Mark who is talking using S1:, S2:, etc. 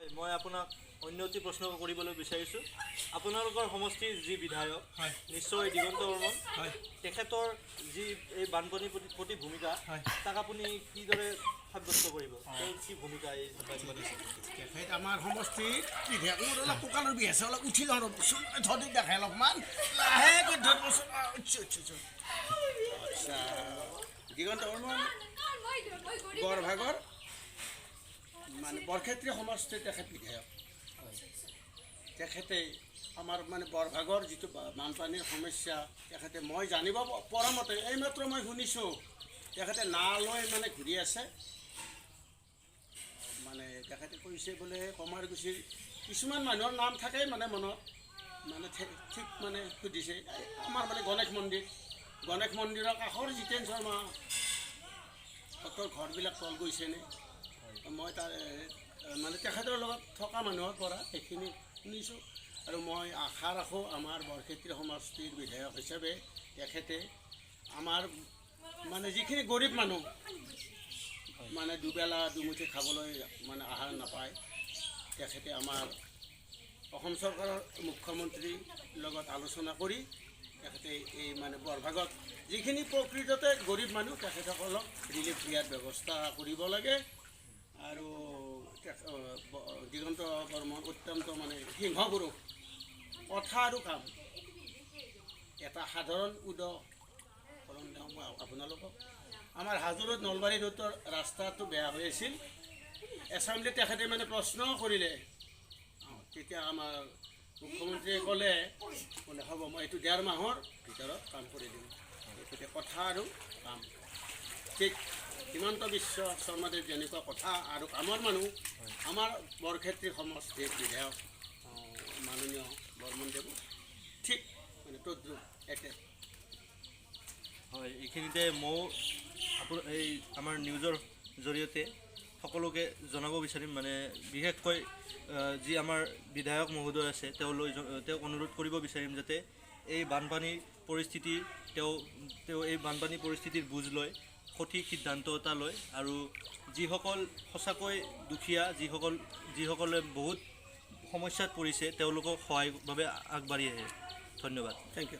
S1: মই আপোনাক অন্য এটি প্ৰশ্ন কৰিবলৈ বিচাৰিছোঁ। আপোনালোকৰ সমষ্টিৰ যি বিধায়ক নিশ্চয় দিগন্ত বৰ্মন, তেখেতৰ যি এই বানপানীৰ প্ৰতি ভূমিকা, তাক আপুনি কিদৰে সাব্যস্ত কৰিব? তেওঁৰ কি ভূমিকা এই বানপানী?
S2: তেখেত আমাৰ সমষ্টিত বিধায়ক। মোৰ অলপ কঁকালৰ বিষ আছে, অলপ উঠি লওঁ, ৰ'বচোন। ধৰি দেখাই অলপমান লাহেকৈ ধৰিবচোন। আচ্ছা, দিগন্ত বৰ্মন বৰভাগৰ মানে বৰক্ষেত্ৰী সমষ্টিৰ তেখেত বিধায়ক। তেখেতে আমাৰ মানে বৰভাগৰ যিটো বানপানীৰ সমস্যা, তেখেতে মই জানিব পৰা মতে, এইমাত্ৰ মই শুনিছোঁ, তেখেতে না লৈ মানে ঘূৰি আছে। মানে তেখেতে কৈছে বোলে কমাৰকুছিৰ কিছুমান মানুহৰ নাম থাকে মানে মনত মানে ঠিক মানে সুধিছে, আমাৰ মানে গণেশ মন্দিৰ, গণেশ মন্দিৰৰ কাষৰ জিতেন শৰ্মা হঁতৰ ঘৰবিলাক তল গৈছেনে? মই তাৰ মানে তেখেতৰ লগত থকা মানুহৰ পৰা সেইখিনি শুনিছোঁ আৰু মই আশা ৰাখোঁ আমাৰ বৰক্ষেত্ৰী সমষ্টিৰ বিধায়ক হিচাপে তেখেতে আমাৰ মানে যিখিনি গৰীব মানুহ মানে দুবেলা দুমুঠি খাবলৈ মানে আহাৰ নাপায়, তেখেতে আমাৰ অসম চৰকাৰৰ মুখ্যমন্ত্ৰীৰ লগত আলোচনা কৰি তেখেতে এই মানে বৰভাগত যিখিনি প্ৰকৃততে গৰীব মানুহ তেখেতসকলক ৰিলিফ দিয়াৰ ব্যৱস্থা কৰিব লাগে। আৰু দিগন্ত বৰ্মন অত্যন্ত মানে সিংহপুৰুষ, কথা আৰু কাম। এটা সাধাৰণ উদাহৰণ দিওঁ মই আপোনালোকক। আমাৰ হাজোৰত নলবাৰী ৰোডৰ ৰাস্তাটো বেয়া হৈ আছিল। এছেম্বলিত তেখেতে মানে প্ৰশ্ন কৰিলে, তেতিয়া আমাৰ মুখ্যমন্ত্ৰীয়ে ক'লে বোলে হ'ব, মই এইটো 1.5 মাহৰ ভিতৰত কাম কৰি দিম। গতিকে কথা আৰু কাম, ঠিক হিমন্ত বিশ্ব শৰ্মাদেৱ যেনেকুৱা কথা আৰু কামৰ মানুহ, আমাৰ বৰক্ষেত্ৰী সমষ্টিৰ বিধায়ক মাননীয় বৰ্মনদেৱো ঠিক মানে তদ্ৰুপ একে।
S1: হয়, এইখিনিতে ময়ো আপোনাৰ এই আমাৰ নিউজৰ জৰিয়তে সকলোকে জনাব বিচাৰিম, মানে বিশেষকৈ যি আমাৰ বিধায়ক মহোদয় আছে তেওঁক অনুৰোধ কৰিব বিচাৰিম যাতে এই বানপানীৰ পৰিস্থিতি তেওঁ এই বানপানী পৰিস্থিতিৰ বুজ লয়, সঠিক সিদ্ধান্ত এটা লয় আৰু যিসকল সঁচাকৈ দুখীয়া, যিসকলে বহুত সমস্যাত পৰিছে তেওঁলোকক সহায়ৰ বাবে আগবাঢ়ি আহে। ধন্যবাদ।
S2: Thank U.